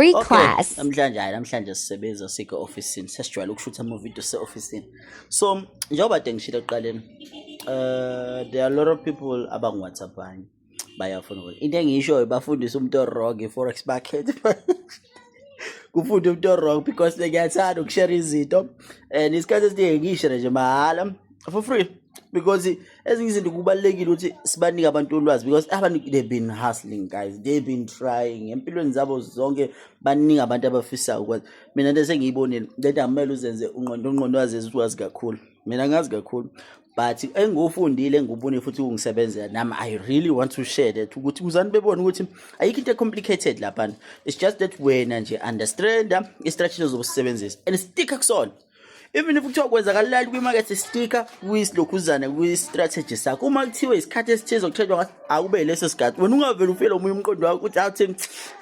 Free Okay, class. Namhlanje, hayi, namhlanje sisebenza sikho officeini. Sesijwayele ukushutha ama video se officeini. So, njengoba kade ngishilo ekuqaleni, there are a lot of people abangu WhatsApp banye. Bayafuna ukuthi into engiyishoyo bafundise umuntu o-wrong i-forex market. Kufunda umuntu o-wrong because ngiyathanda ukushare izinto and isikhathi esiningi ngiyishare nje mahhala for free because ezinye izinto kubalulekile ukuthi sibanike abantu ulwazi because abantu, they've been hustling, guys, they've been trying empilweni zabo zonke. Baningi abantu abafisayo ukwazi. Mina into esengiyibonile, lento akumele uzenze unqondo unqondo wazenza ukuthi wazi kakhulu. Mina ngazi kakhulu, but engufundile, engubone futhi kungisebenzela nami, I really want to share that ukuthi kuzani bebone ukuthi ayikho into complicated laphana. It's just that wena nje understand i-strategy ozobusebenzisa and stick kusona. Even if kuthiwa kwenzakalala kwimakethe, sticka kwisilokhuzana, kwi-strategy sakho. Uma kuthiwe isikhathi esithize okuthethwa ngaso, akube leso sikhathi. Wena ungavele ufike omunye umqondo wakho ukuthi awuthi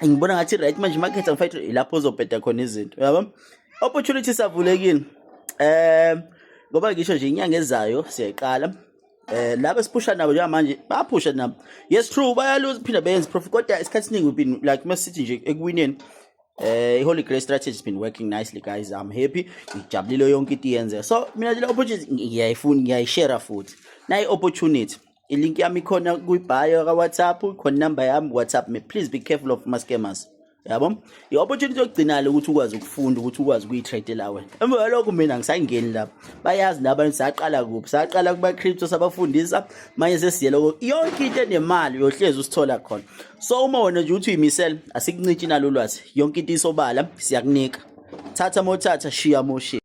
ngibona ngathi right manje imakethe angifayithe, ilapho ozobheda khona izinto, yabo. Opportunity savulekile, ngoba ngisho nje inyanga ezayo siyayiqala. Laba esiphusha nabo njengamanje bayaphusha nabo, yes, true, bayaluza, phinda beyenze profit, kodwa isikhathi esiningi we've been like masithi nje ekuwineni. I-Holy Grail strategy has been working nicely, guys. I'm happy, ngijabulile, yonke into iyenzeka. So mina nje le opportunity ngiyayifuna, ngiyayishare futhi. Nayi opportunity, ilink yami ikhona kwi-bio ka-WhatsApp, khona inamba yami, WhatsApp me. Please be careful of ma-scammers, yabo. I-opportunity yokugcina-le ukuthi ukwazi ukufunda, ukuthi ukwazi ukuyitradela wena. Emva kwalokho mina ngisayingeni lapho, bayazi nabantu saqala kuphi, saqala kuba-crypto, sabafundisa, manje sesiyele yonke into enemali uyohlezi usithola khona. So uma wena nje uthi uyimisele, asikuncitshi nalo lwazi, yonke into isobala, siyakunika. Thatha mothatha, shiya moshiya.